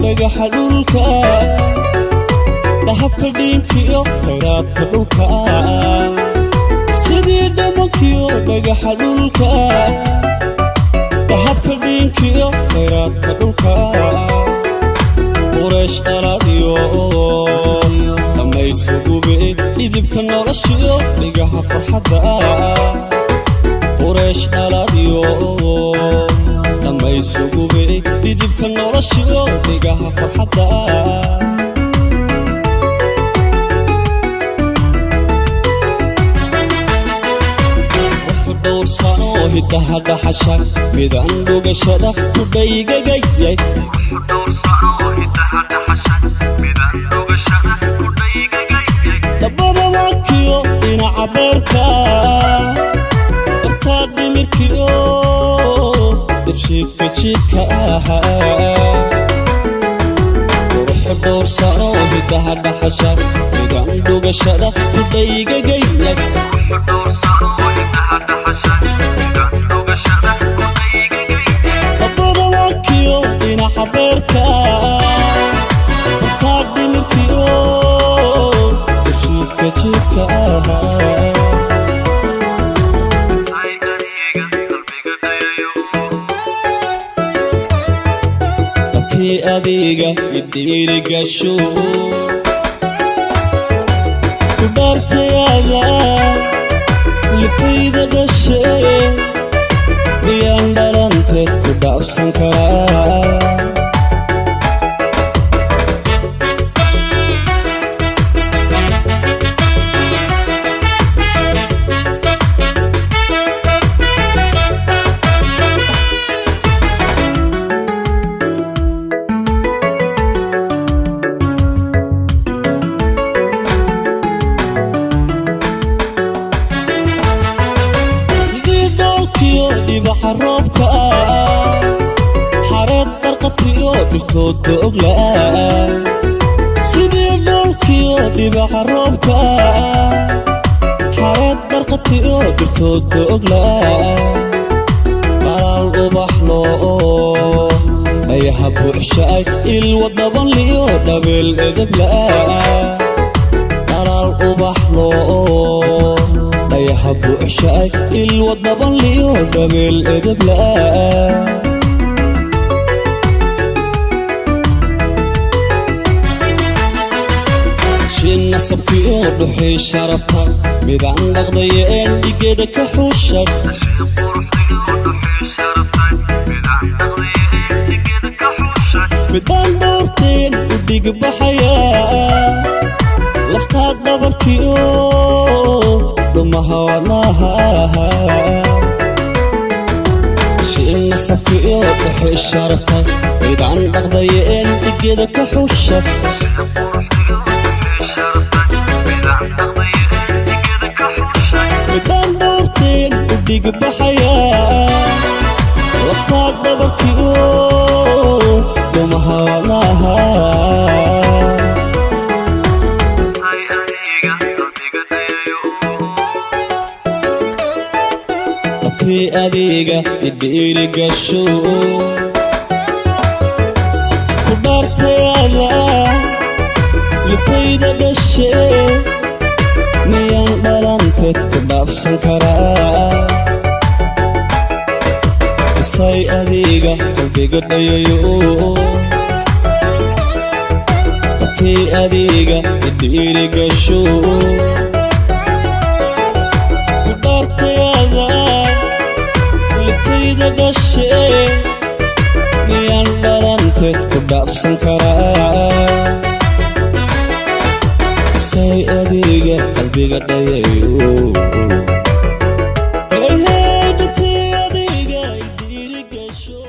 Dhagaxa dhulka, dahabka dhiinkiyo khayraadka dhulka, sidii dhamankiyo dhagaxa dhulka, dahabka dhiinkiyo khayraadka dhulka, Quraysh dhaladiyo dhammaysugube dhidibka noloshiyo dhigaha farxadda. Quraysh dhaladiyo dhammaysugube dhidibka noloshiyo dhigaha farxadda. Wuxuu dhowrsano hidaha dhaxasha midaan dhugashada ku dhaygagayay. Dabada waakiyo dhinaca beerka, dartaa dhimirkiyo dafshiidka jidhka ahaa. Quruxu dhowrsano hidaha dhaxasha midaan dhugashada ku dhaygagayay. Dabada waakiyo dhinaca beerka, dartaa dhimirkiyo dafshiidka jidhka ahaa. Dhabtii adiga idhiirigasho ku dhaartayaada lifayda dhashe, miyaan dhalanteed ku dhaafsan karaa? Sidii dhoolkiyo dhibaxa roobka ah, xareed darqatiyo dhirtoodka ogla'a. Sidii dhoolkiyo dhibaxa roobka ah, xareed darqatiyo dhirtoodka ogla'a, qalaal ubax loo dhayaha buuxshaay, ilwadabanliyo dhabeel edebla'a. Dhalaal ubax loo dhayaha buuxshaay, ilwadabanliyo dhabeel edebla'a. Shin nasabkiyo dhuxii sharafta midaan dhaqdaye een dhigeeda ka xuushay. Midaan dhowrteen u dhigbaxaya, laftaa dhabarkiyo dhumaha wadnaha. Shin nasabkiyo dhuxii sharafta midaan dhaqdaye een dhigeeda ka xuushay. Midaan dhowrteen u dhigbaxaya, laftaa dhabarkiyo dhumaha wadnaha. Dhabtii adiga idhiirigasho ku dhaartayaada lifayda dhashe, miyaan dhalanteed ku dhaafsan karaa? Isay adiga qalbiga dhayayo. Dhabtii adiga idhiirigasho ku dhaartayaada lifayda dhashe, miyaan dhalanteed ku dhaafsan karaa? Isay adiga qalbiga dhayayo. Hey, hey, dhabtii adiga idhiirigasho.